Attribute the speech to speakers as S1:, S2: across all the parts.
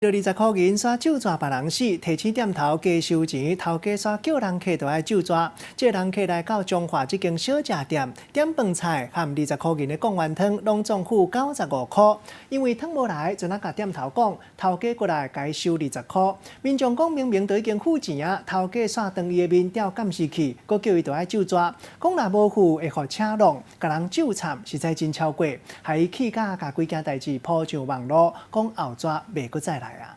S1: 20箍銀煞咒蛇別人死，提醒店頭加收錢，頭家煞叫人客著愛咒蛇。這人客來到彰化這間小食店，點飯菜和20箍銀的貢丸湯，攏總付95箍。因為湯無來，就若共店頭講，頭家過來共伊收二十箍。民眾講明明都已經付錢啊，頭家煞當伊的面調監視器，閣叫伊著愛咒蛇。講若無付會予車弄，共人咒慘，實在真超過，予伊氣甲共規件代誌鋪上網路，講後逝袂閣再來啊！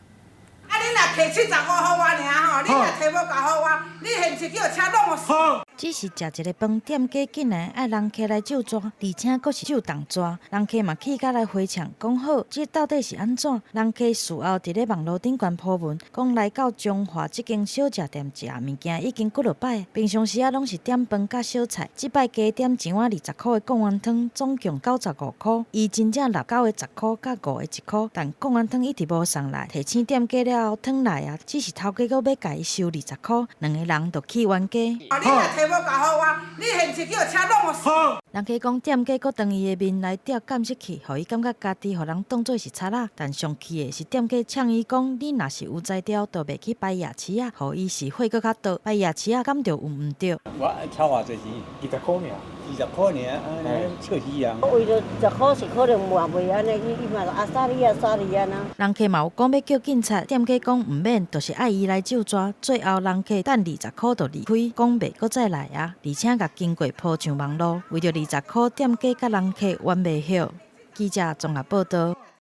S2: 啊！你若提75予我爾吼，你若提無夠予我，你現時叫車弄予死。
S3: 只是食一个飯，店家竟然愛人客來咒蛇，而且閣是咒重蛇。人客嘛氣甲來回嗆，講好，這到底是按怎？人客事後佇咧網路頂懸鋪文，講來到彰化這間小食店食物件已經幾落擺，平常時仔攏是點飯佮小菜，這擺加點一碗二十箍的貢丸湯，總共九十五箍。伊真正納9个10箍佮5个1箍，但貢丸湯一直無送來，提醒店家了後湯來啊，只是頭家閣欲共伊收二十箍，兩个人就起冤家。
S2: 你若提無夠予我，你現時叫車弄予死。
S3: 人家講店家閣當伊的面來調監視器，予伊感覺家己予人當做是賊仔。但上氣的是店家嗆伊講：你若是有才調，就袂去擺夜市仔，予伊是火閣較大。擺夜市仔敢著有毋對？
S4: 我差偌濟錢？
S5: 二十箍爾。
S4: 20箍爾，按呢笑死人。
S6: 為著十箍是可能嘛袂按呢，伊嘛阿 sorry 啊 sorry 按呢。
S3: 人客嘛有講欲叫警察，店家講毋免，就是愛伊來咒蛇。最後人客等二十箍就離開，講袂閣再來啊，而且共經過鋪上網路，為著二十箍，店家佮人客冤袂歇。記者綜合報道。